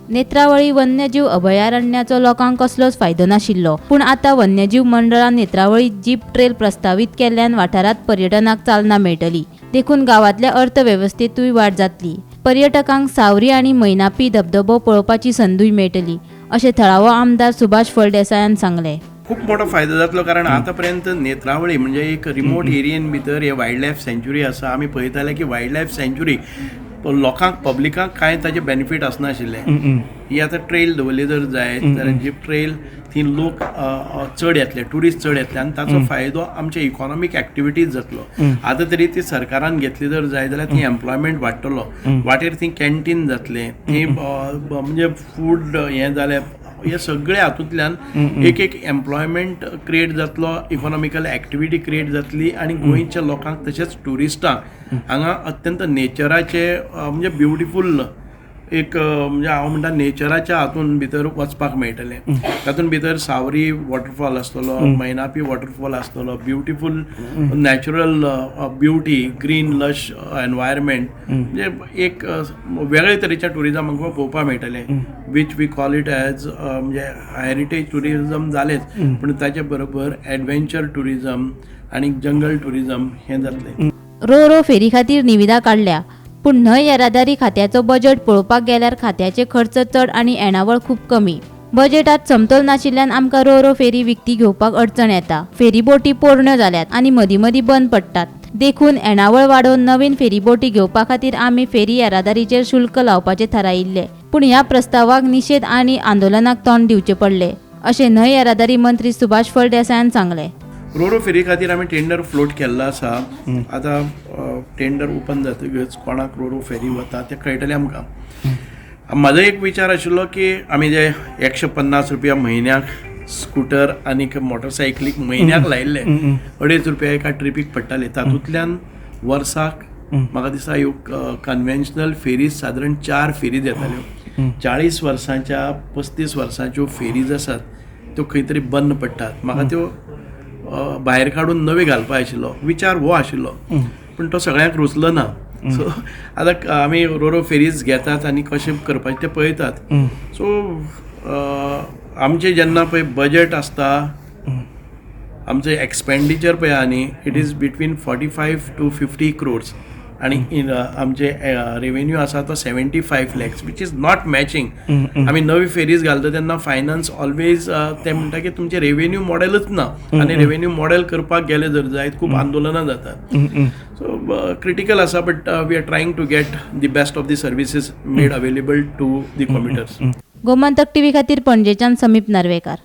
नेत्रावळी वन्यजीव अभयारण्याचो लोकांक कसलोच फायदो नाशिल्लो, पूण आतां वन्यजीव मंडळान नेत्रावळी जीप ट्रेल प्रस्तावीत केल्ल्यान वाठारांत पर्यटनाक चालना मेळटली. देखून गांवांतल्या अर्थवेवस्थेतूय वाड जातली. पर्यटकांक सावरी आनी मैनापी धबधबो पळोवपाची संदूय मेळटली, अशें थळावो आमदार सुभाष फळदेसायान सांगलें. खूप मोठो फायदो जातलो, कारण आतां पर्यंत नेत्रावळी म्हणजे एक रिमोट एरियेन भितर हे वायल्ड लायफ सँच्युरी आसा. आमी पळयताले की वायल्ड लायफ सँच्युरी लोकांक, पब्लिकांक कांय ताजे बेनिफीट आसनाशिल्ले. ही आतां ट्रेल दवरली जर जायत जाल्यार जीप ट्रेल, थंय लोक चड येतले, ट्युरिस्ट चड येतले आनी ताचो फायदो आमच्या इकॉनॉमीक एक्टिविटीज जातलो. आतां तरी ती सरकारान घेतली जर जाय जाल्यार थंय एम्प्लॉयमेंट वाडटलो, वाटेर थंय कॅन्टीन जातलें, थंय म्हणजे फूड हें जालें, हे सगळे हातूंतल्यान एक एक एम्प्लॉयमेंट क्रिएट जातलो, इकॉनॉमिकल एक्टिविटी क्रिएट जातली आनी गोंयच्या लोकांक तशेंच ट्युरिस्टांक हांगा अत्यंत नेचराचे म्हणजे ब्युटिफूल एक म्हणजे हांव म्हणटा नेचराच्या हातून भितर वचपाक मेळटलें. तातूंत भितर सावरी वॉटरफॉल आसतलो, मैनापी वॉटरफॉल आसतलो, beautiful natural beauty, green lush environment, म्हणजे एक वेगळे तरेच्या ट्युरिजम आमकां पळोवपाक मेळटलें, which we call it as म्हणजे हेरिटेज ट्युरिजम जालेंच, पूण ताचे बरोबर एडवेंचर ट्युरिजम आनी जंगल ट्युरिजम हें जातलें. रो रो फेरी खातीर निविदा काडल्या, पूण न्हंय येरादारी खात्याचो बजेट पळोवपाक गेल्यार खात्याचे खर्च चड आनी येणावळ खूब कमी. बजेटात समतोल नाशिल्ल्यान आमकां रो रो फेरी विकती घेवपाक अडचण येता. फेरी बोटी पोरण्यो जाल्यात आनी मदीं मदीं बंद पडटात. देखून येणावळ वाडोवन नवीन फेरी बोटी घेवपा खातीर आमी फेरी येरादारीचेर शुल्क लावपाचें थारायिल्लें, पूण ह्या प्रस्तावाक निशेध आनी आंदोलनाक तोंड दिवचें पडलें, अशें न्हंय येरादारी मंत्री सुभाष फळदेसायान सांगलें. रोरो फेरी खातीर आमी टेंडर फ्लोट केल्लो आसा. आतां टेंडर ओपन जातकच कोणाक रोरो फेरी वता तें कळटलें आमकां. म्हाजो एक विचार आशिल्लो की आमी जे 150 रुपया म्हयन्याक स्कुटर आनीक मोटरसायकलीक म्हयन्याक लायिल्ले, 2.5 रुपया एका ट्रिपीक पडटाले, तातूंतल्यान वर्साक म्हाका दिसता ह्यो कन्वेन्शनल फेरीज सादारण चार फेरीज येताल्यो. 40 वर्सांच्या, 35 वर्सांच्यो फेरीज आसात, त्यो खंय तरी बंद पडटात. म्हाका त्यो भायर काडून नवे घालपा आशिल्लो, विचार हो आशिल्लो, पूण तो सगळ्यांक रुचलो ना. सो आतां आमी रोरो फेरीज घेतात आनी कशें करपाचें तें पळयतात. सो आमचें जेन्ना पळय बजट आसता, आमचें एक्सपेंडिचर पळय आनी it is between 45 to 50 crores आनी आमचे रेवेन्यू आसा तो 75 lakhs, which is not matching. आमी नवी फेरीज घालता तेन्ना फायनान्स ऑलवेज ते म्हणटा की तुमचें रेवेन्यू मॉडेलच ना आनी रेवेन्यू मॉडेल करपाक गेले जर जायत खूब आंदोलनां जातात. सो क्रिटिकल आसा, but we are trying to get the best of the services made available to the commuters. Gomantak TV खातीर पणजेच्यान समीप नार्वेकार.